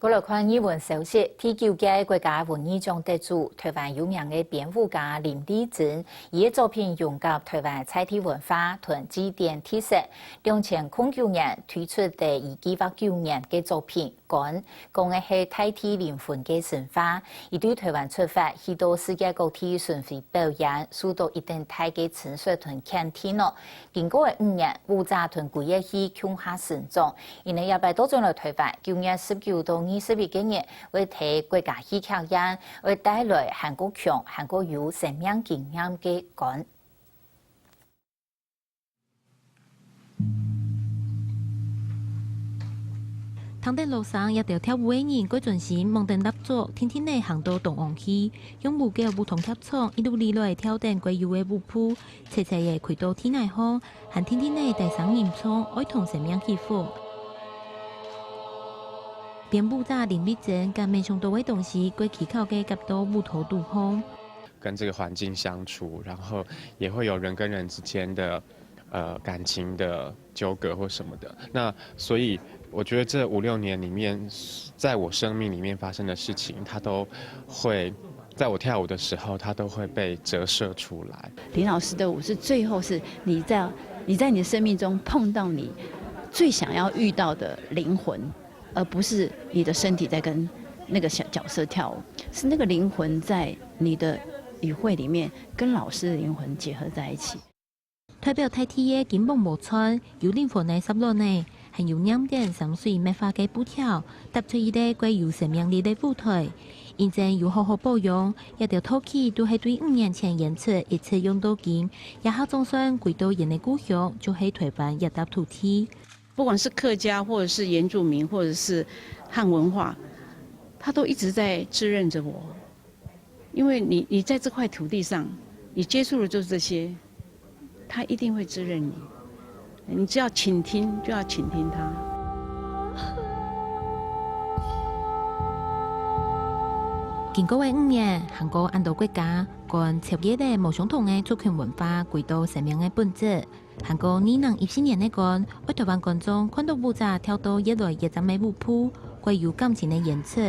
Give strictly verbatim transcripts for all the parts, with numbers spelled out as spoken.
過來看藝文消息，第九屆國家文藝獎得主、臺灣有名个編舞家林麗珍，佢个作品融合臺灣在地文化同祭典特色。兩千空九年推出第一計畫九年个作品《觀》，講个係大地靈魂个神話。佢對臺灣出發，去到世界各地巡迴表演，受到一等大个珍惜同肯定哦。 經過个五年，舞者同歸个戲共下成長。因為這擺倒轉來臺灣，九月十九到二十一个日，會在國家戲劇院，會帶來還過強、還過有生命經驗个觀。 聽等鑼聲，這兜跳舞个人過專心，望等蠟燭，定定仔行到中央去，用舞蹈舞動劇場，一路里來跳等國有个舞步，齊齊仔跪到地泥項，還定定仔大聲吟唱，愛同生命祈福。編舞者林麗珍，敢愐想到个東西，過奇巧个夾到舞蹈肚項。 跟這個環境相處，然後也會有人跟人之間的，呃，感情的糾葛或什麼的。那所以我覺得這五六年裡面，在我生命裡面發生的事情，它都會，在我跳舞的時候，它都會被折射出來。林老師的舞是最後是你在，你在你的生命中碰到你最想要遇到的靈魂，而不是你的身體在跟那個小角色跳舞，是那個靈魂在你的語彙裡面跟老師的靈魂結合在一起。代表大地个金黃毛氈，有靈魂个十六呢，還有黏等山水墨畫个布條，搭出一個過有生命力个舞台。因真有好好保養，這兜陶器都係對五年前演出一直用到今，這下總算歸到因个故鄉，就係臺灣這搭土地。 不管是客家，或者是原住民，或者是漢文化，他都一直在滋潤著我。因為你，你在這塊土地上，你接觸的就是這些，他一定會滋潤你。你只要傾聽，就要傾聽他。經過个五年，還過恁多國家，觀接觸个無相同个族群文化，歸到生命个本質。 還過二零一四年个觀，愛臺灣觀眾看到舞者跳到越來越靚个舞步，過有感情个演出。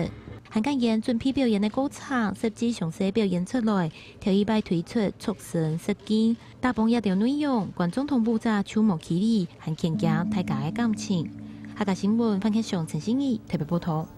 還敢將準備表演个過程，實際詳細表演出來，頭一擺推出促成設計，打幫這兜內容，觀眾同舞者就無距離，還牽強大家个感情。客家新聞，范克雄、陳信義特別報導。